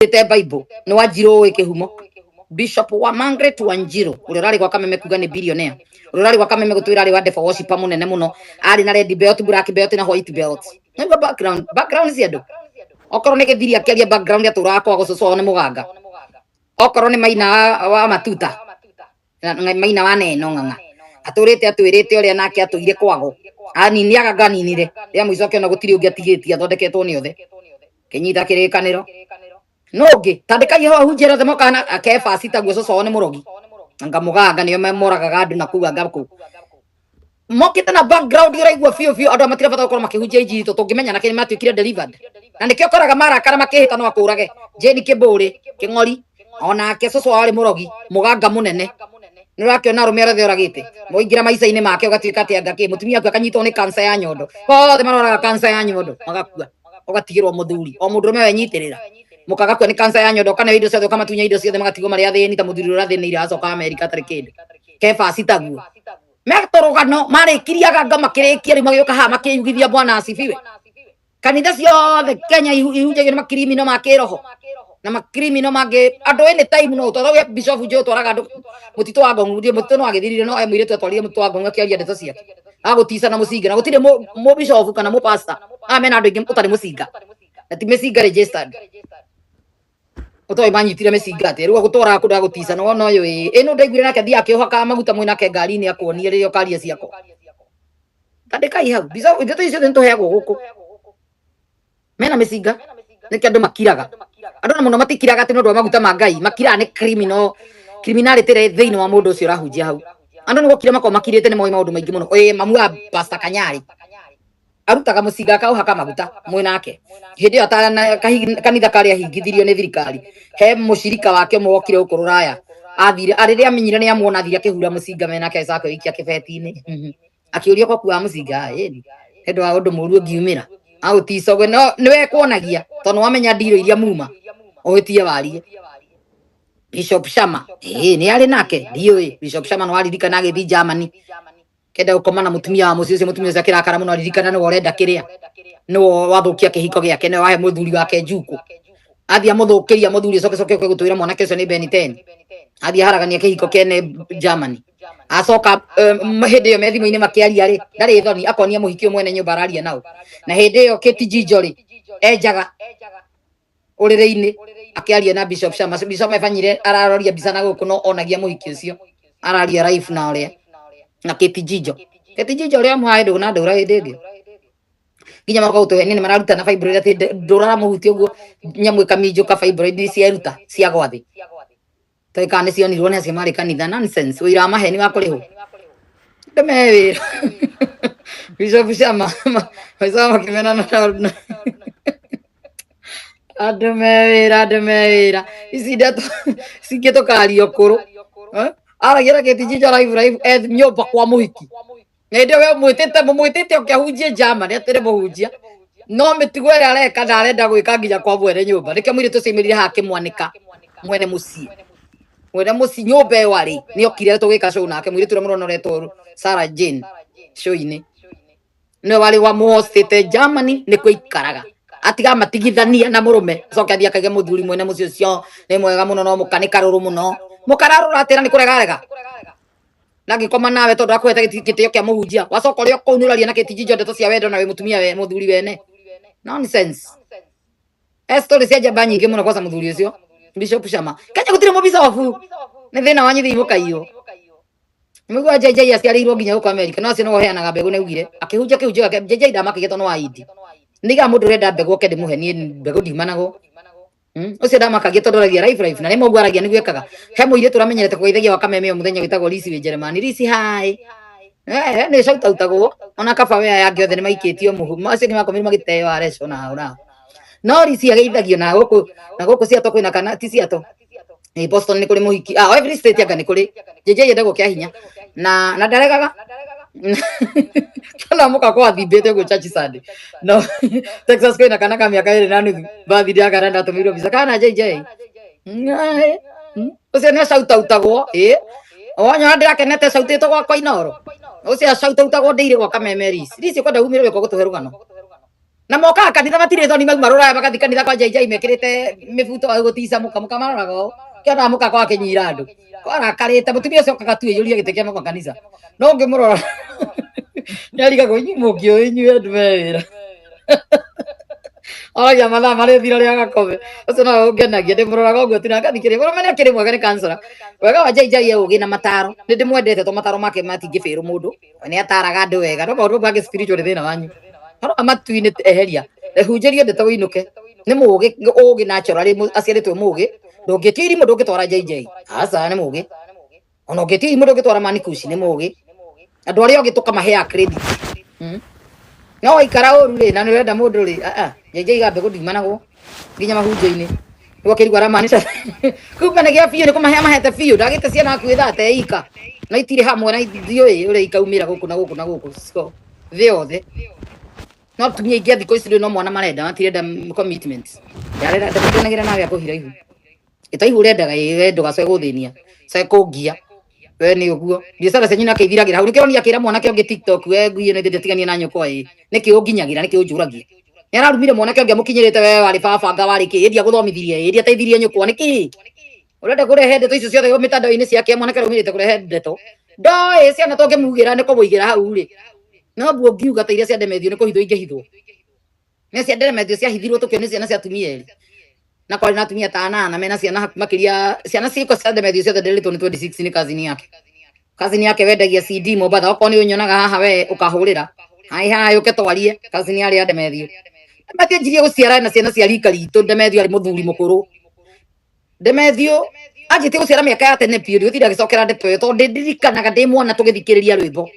Te Bible nĩ Wanjirũ wĩ kĩhumo. Bishop wa Margaret Wanjiru ũrĩa ũrarĩ gwa Kameme kuga nĩ billionaire, ũrĩa ũrarĩ gwa Kameme gũtwĩra arĩ wa devil worshipper mũnene mũno, arĩ na red belt, black belt na white belt. Nĩguo background cia andũ, okorwo nĩ gĩthiri akĩaria background atũraga kwa gũcũcwo wao nĩ mũganga, okorwo nĩ Maina wa matuta Maina wa neno ng'ang'a atũrĩte atwĩrĩte ũrĩa nake atũire kwago anini aganinire rĩa mũico akĩona gũtirĩ ũngĩ atigĩtie athondeketwo nĩ othe kĩnyita kĩrĩkanĩro no ũngĩ tandĩkai ho ahunjia othe mokaga na akebasi taguo cũcũ wao nĩ mũrogi, anga mũganga nĩo moragaga andũ na kũu anga kũu mokĩte na background ũraigua biũ biũ andũ aya matirabata gũkorwo makĩhunjia injiri tũ tũngĩmenya nake nĩ matuĩkire delivered na nĩkĩo ũkoraga marakara makĩhĩta no akũrage. Jane Kĩmbũrĩ Kĩng'ori onake cũcũ wao arĩ mũrogi mũganga mũnene, nĩ ũrakĩona arũme arĩa othe oragĩte moingĩra maica-inĩ make ũgatuĩka atĩ anga kĩ mũtumia aku akanyitwo nĩ cancer ya nyondo, othe maroraga cancer ya nyondo magakua, ũgatigĩrwo mũthuri o mũndũrũme wenyitĩrĩra mũkagakua nĩ cancer ya nyondo, ũkaneo indo ciothe, ũkamatunya indo ciothe, magatigwo marĩ athĩni ta mũthuri ũrĩa ũrathĩnĩire acoka Amerika atarĩ kĩndũ. Kebasi taguo metũrũgano marĩkirie aganga makĩrĩkia rĩu magĩũka haha makĩyugithia bwana asifiwe. Kanitha ciothe Kenya ihunjagio nĩ makirimino ma kĩroho na makirimino mangĩ andũ any time no tondũ gĩa bishop Joe twaraga andũ mũtitũ wa Ngong'u ndiĩ mũtitũ no agĩthirire no e mũirĩtu atwarire mũtitũ wa Ngong'u akĩaria ndeto ciake agũtica na mũcinga na gũtirĩ mũ bishop kana mũ pastor amena andũ aingĩ ũtarĩ mũcinga na ti mĩcinga registered ũtoĩ manyitire mĩcinga atĩa rĩu agũtwaraga kũndũ agũtica na wona ũyũ ĩ ĩno ndaiguire nake athiaga akĩũhakaga maguta mwĩ nake ngari-inĩ akuonie rĩrĩa ũkaria ciakwa. Tandĩkai hau mbica ndeto icio ciothe nĩtũheagwo gũkũ mena mĩcinga nĩkĩo andũ makiraga. Andũ na mũno matikiraga atĩ nĩ ũndũ wa maguta ma Ngai, makiraga nĩ criminal criminality ĩrĩa ĩ thĩinĩ wa mũndũ ũcio ũrahunjia hau. Andũ nĩ gũkira makoragwo makirĩte nĩ moĩ maũndũ maingĩ mũno. Ĩ mamu wa Pastor Kanyarĩ arutaga mũcinga akauhaka maguta mwĩ nake hĩndĩ ĩyo atana kanitha karĩa ahingithirio nĩ thirikari, he mũcirika wake ũmwe wokire gũkũ rũraya athire rĩrĩa amenyire nĩ amuona athire akĩhura mũcinga menake agĩcoka akĩũikia kĩbeti-inĩ akĩũria kwa kuaga mũcinga ĩni nĩ ũndũ wa ũndũ mũru ũngiumĩra aũtica ũguo no nĩwe kuonagia tondũ wamenya ndiro iria muma ũhĩtie warie. Bishop Shama ĩĩ nĩ arĩ nake ndiũĩ Bishop Shama nĩ waririkana agĩthiĩ Germany kenda gũkoma na mũtumia wa mũciĩ ũcio, mũtumia ũcio akĩrakara mũno aririkana nĩwe ũrenda kĩrĩa nĩwe wathũkia kĩhiko gĩake nĩwe wahe mũthuri wake njuku athiĩ amũthũkĩria mũthuri ũcoke coke ũke gũtwĩra mwanake ũcio nĩ Ben 10 athiĩ aharagania kĩhiko kĩene Germany acoka hĩndĩ ĩyo me thimũ-inĩ makĩaria rĩ ndarĩ thoni akonia mũhiki ũyũ mwene nyũmba araria nao na hĩndĩ ĩyo Kate Jinjo rĩ enjaga ũrĩrĩ-inĩ akĩaria na Bishop Shama. Bishop ebanyire araroria mbica na gũkũ no onagia mũhiki ũcio araria live na ũrĩa na Kate Jinjo. Kate Jinjo ũrĩa amũhae ndũgũ na ndũra hĩndĩ ĩngĩ nginya magoka gũtũhenia nĩ mararuta na fibroid atĩ ndũra mũhuti ũguo nyamũ ĩkaminjũka fibroid nĩ cieruta ciagwa thĩ tondũ kana nĩ cionirwo nĩ acio marĩ kanitha. Nonsense, ũira wa maheni wa kũrĩhwo andũ me wĩra. Bishop Shama maica makĩmenana na andũ me wĩra, andũ me wĩra ici ndeto cingĩ tũkaria ũkũrũ. Eh? Aragia na Kate Jinjo live live e nyũmba kwa mũhiki na hĩndĩ ĩyo we mwĩtĩte mũmwĩtĩte oke ahunjie Germany atĩrĩ mũhunjia no mĩtugo ĩrĩa areka na arenda gwĩka nginya kwa mwene nyũmba nĩkĩo mũirĩtu ũcio aimĩrire haha akĩmwanĩka mwene mũciĩ mwene mũciĩ nyũmba ĩyo arĩ nĩ okire tũgĩka show nake mũirĩtu ũrĩa mũrona ũretwo Sarah Jane show-inĩ nĩwe warĩ wa mũhostĩte Germany nĩkuo aikaraga atiga matigithania na mũrũme acoke athiĩ akaige mũthuri mwene mũciĩ ũcio nĩ mwega mũno no mũka nĩ karũrũ mũno mũkararũra atĩra nĩ kũregarega na ngĩkoma nawe tondũ akuhete gĩtĩo kĩa mũhunjia wacoka ũrĩa kũu nĩ ũraria na kĩtijinjo ndeto cia wendo na wĩ mũtumia we mũthuri wene. Nonsense. E story cia njamba nyingĩ mũno kwanza mũthuri ũcio Bishop Shama. Kenya gũtirĩ mũbicobu nĩ thĩna wanyu thĩinĩ mũkaiywo. Mũigua JJ aciarĩirwo nginya gũkũ America no acio nĩwe ũheanaga mbegũ nĩaugire akĩhunjia kĩhunjio gĩake JJ ndamakagia tondũ nĩ wa Indi nĩigaga mũndũ ũrenda mbegũ oke ndĩmũhe niĩ mbegũ ndiumanagwo. Ũcio ndamakagia tondũ aragia life life na rĩmwe ũguo aragia nĩguo ekaga. He mũirĩtu ũramenyerete kũgeithagia wa kameme o mũthenya wĩtagwo Lisi wĩ Jeremani. Lisi hi. Eh, nĩ shout outagwo ona kaba we aya angĩ othe nĩ maikĩtio mũhu macio nĩ makomirwo magĩteo areco na hau na no Lisi ageithagio na gũkũ na gũkũ Seattle kwĩna kana ti Seattle. Ĩ Boston nĩ kũrĩ mũhiki ah every state anga nĩ kũrĩ JJ endagwo kĩa hinya na na ndaregaga kana mũka kwa athimbĩte ũguo church Sunday no Texas kwĩna kana ka mĩaka 2.5 birthday ya kana ndatũmĩirwo mbica kana JJ. Ngaĩ. Ũcio nĩ shout outagwo ĩ wanyona ndĩrakenete shoutĩtwo gwakwa Inooro ũcio shout outagwo ndĩire gwa Kameme Risi Risi kwenda umĩre gĩko gũtũhe rũgano. Na mokaga kanitha matirĩ thoni, mauma rũraya magathiĩ kanitha kwa JJ mekĩrĩte mĩbuto gũtica mũka mũka maroraga ũũ kĩonaga mũka kwa akĩnyira andũ kwarakarĩte mũtumia ũcio okaga tu ĩyũrie gĩtĩ kĩa mama kanitha no ũngĩmũrora nĩ arigagwo inyuĩ mũngĩũĩ inyuĩ andũ me wĩra oragia mathaa marĩa thira rĩa gakome ũcio no ũngenagia ndĩmũroraga ũguo tu na ngathikĩrĩria mũrũme nĩ akĩrĩ mwega nĩ kansora wega wa JJ e ũgĩ na mataro nĩ ndĩmwendete to mataro make matingĩbĩrwo mũndũ nĩ ataraga andũ wega no maũndũ mangĩ spiritual nĩ thĩna wanyu haro matu-inĩ eheria hunjĩrio ndeto wĩinũke nĩ mũgĩ ũgĩ natural aciarĩtwo mũgĩ ndũngĩtia irimũ ndũngĩtwara JJ aca nĩ mũgĩ ona ũngĩtia irimũ ndũngĩtwara manikuci nĩ mũgĩ andũ arĩa ogĩ tũkamahea credit. No waikara ũru rĩ na nĩ ũrenda mũndũ rĩ JJ gambe gũthimanagwo nginya mahunjio-inĩ nĩguo akĩrigwo aramaanisha kumbe nĩ gĩa biũ nĩ kũmahea mahete biũ ndagĩte ciana hakuhĩ thate ika na itirĩ hamwe na ithiũĩ ũrĩa ikaumĩra gũkũ na gũkũ na gũkũ so thĩ yothe no atumia aingĩ a thikũ ici rĩu no mwana marenda matirenda commitment yarenda ndakenagĩra nawe akũhira ihu ĩta ihu ũrendaga ĩ we ndũgacoke gũthĩnia coke kũngia we nĩ ũguo biacara cia nyina akĩithiragĩra hau nĩkĩo akĩra mwanake ũngĩ TikTok we ngui ĩno ĩthĩ na nyũkwa ĩ nĩkĩ ũnginyagĩra nĩkĩ ũnjũragia nĩ ararumire mwanake ũngĩ amũkinyĩrĩte we warĩ baba anga warĩ kĩ ĩndia gũthomithirie ĩ ĩndia teithirie nyũkwa nĩkĩ ũrenda kũrehe ndeto icio ciothe mĩtandao-inĩ ciake mwanake araumĩrĩte kũrehe ndeto ndoĩ ciana tũngĩmugĩra nĩ kũmũigĩra hau rĩ no mbu ũngiuga ta iria cia Ndemethio nĩ kũhithwo ingĩhithwo nĩ cia Ndemethio ciahithirwo tũkĩo nĩ ciana cia atumia erĩ na kwarĩ na atumia ta anana mena ciana makĩria ciana ciĩko cia Ndemethio ciothe nderetwo nĩ 26 nĩ cousin yake cousin yake wendagia CD Mombatha okorwo nĩ ũnyonaga haha we ũkahũrĩra hai hai ũke twarie cousin yarĩ ya Ndemethio Ndemethio anjirie gũciara na ciana cia rika ritũ Ndemethio arĩ mũthuri mũkũrũ Ndemethio anjĩtie gũciara mĩaka ya tene biũ ndigũtinda ngĩcokera ndeto ĩyo tondũ ndirikanaga ndĩ mwana tũgĩthikĩrĩria rwĩmbo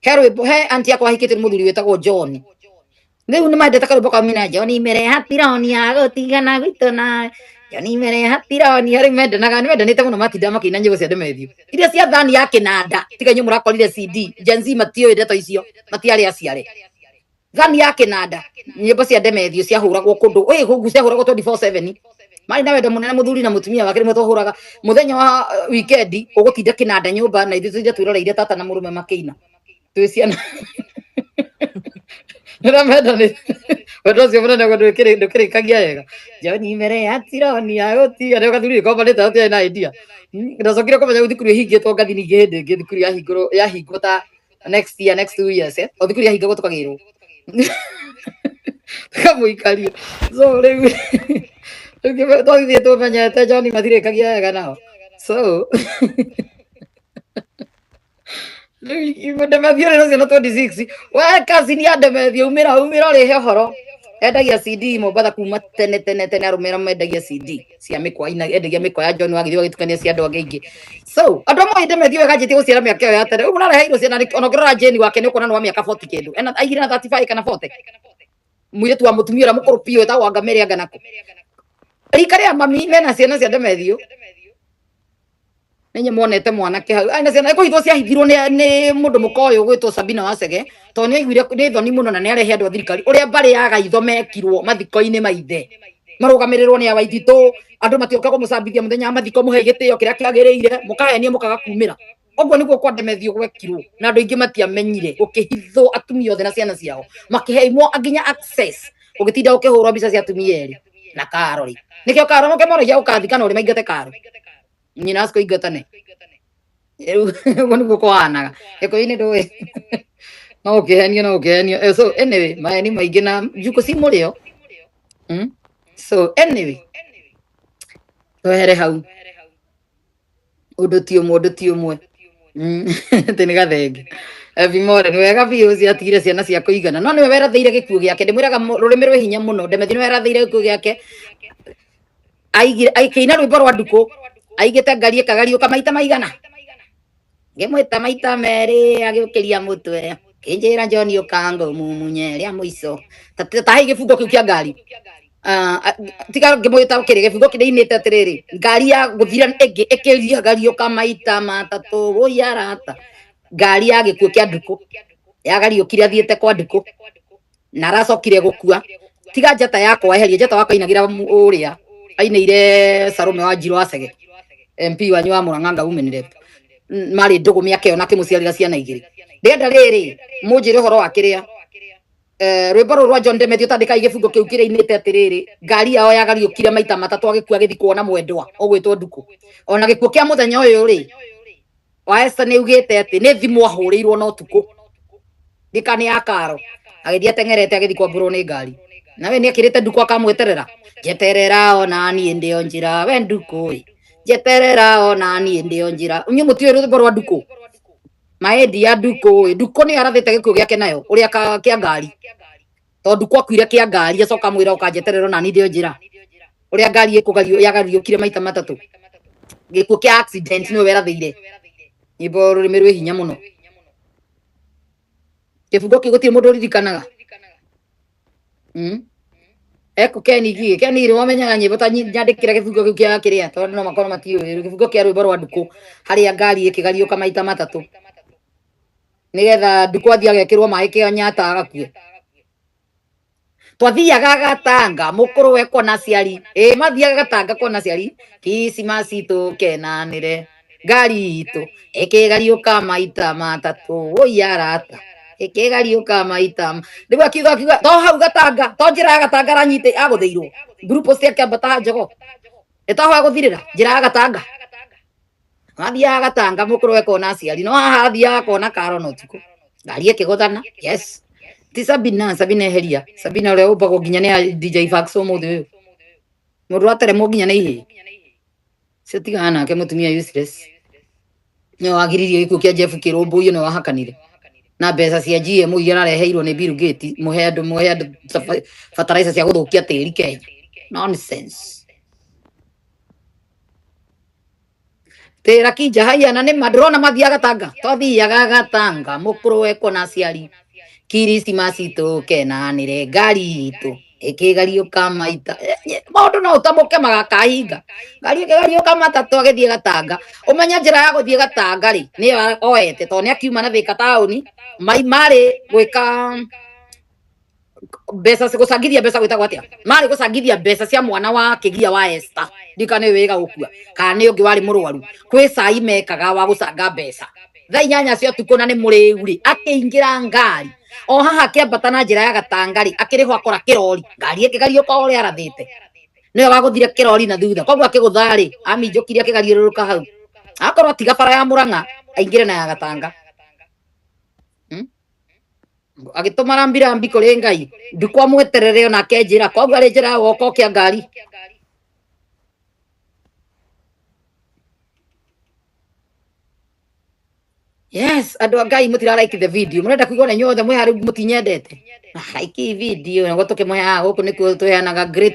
he rwĩmbo he anti yakwa ahikĩte nĩ mũthuri wĩtagwo John rĩu nĩ mendete karwĩmbo kau mina John mere hatironi ya gũtigana gwitũ nawe John mere hatironi rĩu mendanaga nĩ mendanĩte mũno matinda makĩina nyĩmbo cia Ndemethio iria cia thani ya kĩnanda tiga inyuĩ mũrakorire CD Gen Z matiũĩ ndeto icio matiarĩ aciare thani ya kĩnanda nyĩmbo cia Ndemethio ciahũragwo kũndũ ĩ gũkũ ciahũragwo 24/7 marĩ na wendo mũnene mũthuri na mũtumia wake rĩmwe twahũraga mũthenya wa weekend ũgũtinda kĩnanda nyũmba na ithuĩ tũtinde twĩroreire tata na mũrũme makĩina twĩ ciana nĩramendanĩte wendo ũcio mũnene ũguo ndũkĩrĩkagia wega John mere hatironi ya gũtiga nĩ gathuri gĩkombanĩte gũtiarĩ na idea ndacokire kũmenya rĩu thukuru ĩhingĩtwo ngathi ningĩ hĩndĩ ĩngĩ thukuru yahingũrwo yahingwo ta next year next 2 years eh o thukuru yahingagwo tũkagĩrwo tũkamũikaria so rĩu rĩu twathiĩ tũmenyete John matirĩkagia wega nao so rĩu Ndemethio rĩ na ciana 26 we cousin ya Ndemethio umĩra umĩra ũrĩhe ũhoro endagia CD Mombatha kuma tene tene tene arũme arĩa mendagia CD cia mĩkwa ina endagia mĩkwa ya John wagithĩ wagĩtukania cia andũ angĩ aingĩ so andũ amwe Ndemethio wega anjĩtie gũciara mĩaka ĩyo ya tene ũguo ũrareheirwo ciana ona ũngĩrora Jane wake nĩ ũkuona nĩ wa mĩaka 40 kĩndũ ena aigire na 35 kana 40 mũirĩtu wa mũtumia ũrĩa mũkũrũ biũ wĩtagwo Anga Mary anga nako rika rĩa mami mena ciana cia Ndemethio nĩ nyonete mwanake hau na ciana kũhithwo ciahithirwo nĩ mũndũ mũka ũyũ ũgwĩtwo Sabina Wacege tondũ nĩ aiguire nĩ thoni mũno na nĩ arehe andũ a thirikari ũrĩa mbarĩ ya Gaitho mekirwo mathiko-inĩ ma ithe marũgamĩrĩrwo nĩ awaithitũ andũ matioka kũmũcambithia mũthenya wa mathiko mũhe gĩtĩo kĩrĩa kĩagĩrĩire mũkahenia mũkaga kumĩra ũguo nĩguo kwa Ndemethio gwekirwo na andũ aingĩ matiamenyire gũkĩhithwo atumia othe na ciana ciao makĩheimwo nginya access ũgĩtinda ũkĩhũrwo mbica cia atumia erĩ na karo rĩ nĩkĩo karo mũke moragia ũkathika na ũrĩ maingate karo nyina aciko ingatane rĩu ũguo nĩguo kũhanaga gĩkũyũ-inĩ ndũĩ no ũkĩhenio no ũkĩhenio. So anyway maheni maingĩ na njukũ ci mũrĩo. So anyway twehere hau ũndũ ti ũmwe ũndũ ti ũmwe atĩ nĩ gathenge Ebimore nĩ wega biũ ciatigire ciana cia kũigana no nĩwe werathĩire gĩkuũ gĩake ndĩmwĩraga rũrĩmĩ rwĩ hinya mũno Ndemethi nĩwe werathĩire gĩkuũ gĩake aigire akĩina rwĩmbo rwa ndukũ aigĩte ngari ĩkagariũka maita maigana ngĩmwĩta maita merĩ agĩũkĩria mũtwe kĩnjĩra John ũkango mumunye rĩa mũico ta hei gĩbungo kĩu kĩa ngari. Tiga ngĩmwĩta kĩrĩ gĩbungo kĩrĩa inĩte atĩrĩrĩ ngari ya gũthira ĩngĩ ĩkĩriagariũka maita matatũ wũi arata ngari ya gĩkuũ kĩa ndukũ yagariũkire athiĩte kwa ndukũ na aracokire gũkua tiga njata yakwa eheria njata wakwa ainagĩra ũrĩa ainĩire Salome wa Njirũ wa Cege MP wanyu wa Murang'a nga women rep marĩ ndũgũ mĩaka ĩyo na akĩmũciarĩra ciana igĩrĩ ndĩrenda rĩrĩ mũnjĩre ũhoro wa kĩrĩa. Rwĩmbo rũrũ rwa John Demetrio tandĩkai gĩbungo kĩu kĩrĩa inĩte atĩrĩrĩ, ngari yao yagariũkire maita matatũ agĩkua agĩthiĩ kuona mwendwa ũgwĩtwo Ndukũ. Ona gĩkuũ kĩa mũthenya ũyũ rĩ, wa Esther nĩ augĩte atĩ nĩ thimũ ahũrĩirwo na ũtukũ, ndika nĩ ya karo, agĩthiĩ ateng'erete agĩthiĩ kwambũrwo nĩ ngari. Nawe nĩ akĩrĩte Ndukũ akamweterera, njeterera ona niĩ ndĩo njĩra we Ndukũ ĩ, njeterera ona niĩ ndĩo njĩra. Inyuĩ mũtiũĩ rwĩmbo rwa Ndukũ? Maendi ya Ndukũ ĩ, Ndukũ nĩ arathĩte gĩkuũ gĩake nayo ũrĩa kĩa ngari, tondũ Ndukũ akuire kĩa ngari acoka amwĩra ũkanjeterera ona niĩ ndĩo njĩra, ũrĩa ngari ĩkũgario yagariũkire maita matatũ, gĩkuũ kĩa accident nĩwe werathĩire. Nyĩmbo rũrĩmĩ rwĩ hinya mũno. Kĩbungo kĩu gũtirĩ mũndũ ũririkanaga. Eko Ken gĩ Ken nĩ wamenyaga nyĩmbo ta nyandĩkĩra gĩbungo kĩu kĩa kĩrĩa, tondũ no makorwo matiũĩ gĩbungo kĩa rwĩmbo rwa Ndukũ harĩa ngari ĩkĩgariũka maita matatũ nĩgetha Ndukũ athiĩ agekĩrwo maĩ kĩa agakue. Twathiaga Gatanga mũkũrũ we kuona aciari, ĩ mathiaga Gatanga kuona aciari, Krisimasi tũkenanĩre, ngari itũ ĩkĩgariũka maita matatũ, woi arata ĩkĩgariũka maita. Rĩu akiuga to hau Gatanga, to njĩra ya Gatanga aranyite agũthĩirwo group ciakĩambata njogo, ĩtaho agũthirĩra njĩra ya Gatanga, mathiaga Gatanga mũkũrũ we kuona aciari, no haha athiaga kuona karo na ũtukũ, ngari ĩkĩgũthana. Yes, ti Sabina, Sabina eheria Sabina ũrĩa ũmbagwo nginya nĩ DJ Fax ũmũthĩ ũyũ, mũndũ ateremwo nginya nĩ ihĩĩ cio, tigana nake mũtumia useless. Nĩwe wagiririe gĩkuũ kĩa Jeff kĩrũmbũiyo, nĩwe wahakanire na mbeca cia GMO iria arareheirwo nĩ Bill Gates, mũhe andũ fertilizer cia gũthũkia tĩri Kenya. Nonsense. Tĩra kinja haiya na nĩma ndĩrona mathiaga Gatanga, twathiaga Gatanga mũkũrũ we kuona aciari, Krisimasi tũkenanĩre, ngari itũ ĩkĩgariũka maita. Maũndũ no ũtamũke magakahinga, ngari ĩkĩgariũka matatũ agĩthiĩ Gatanga. Ũmenye njĩra ya gũthiĩ Gatanga rĩ nĩyo oete, tondũ nĩ akiuma na Thika taũni mai marĩ gwĩka mbeca gũcangithia mbeca, gwĩtagwo atĩa, marĩ gũcangithia mbeca cia mwana wa kĩgia wa Esther, ndika nĩ wĩga gũkua kana nĩ ũngĩ warĩ mũrwaru, kwĩ cai mekaga wa gũcanga mbeca thaa 8 cia ũtukũ, na nĩ mũrĩu rĩ, akĩingĩra ngari o haha akĩambata na njĩra ya Gatanga rĩ, akĩrĩhwo akora kĩrori, ngari ĩkĩgariũka o ũrĩa arathĩte, nĩwe wagũthire kĩrori na thutha, koguo akĩgũtha rĩ, aminjũkire akĩgariũrũrũka hau, akorwo atiga bara ya Mũrang'a aingĩre na ya Gatanga. Agĩtũma rambi rambi kũrĩ Ngai, Ndukũ amweterere onake njĩra, koguo arĩ njĩra ya woka ũkĩa ngari. Yes, andũ a Ngai, mũtira like the video, mũrenda kũigua na inyuothe mwĩ harĩa mũtinyendete, like video nĩguo tũkĩmũheaga gũkũ, nĩkuo tũheanaga great.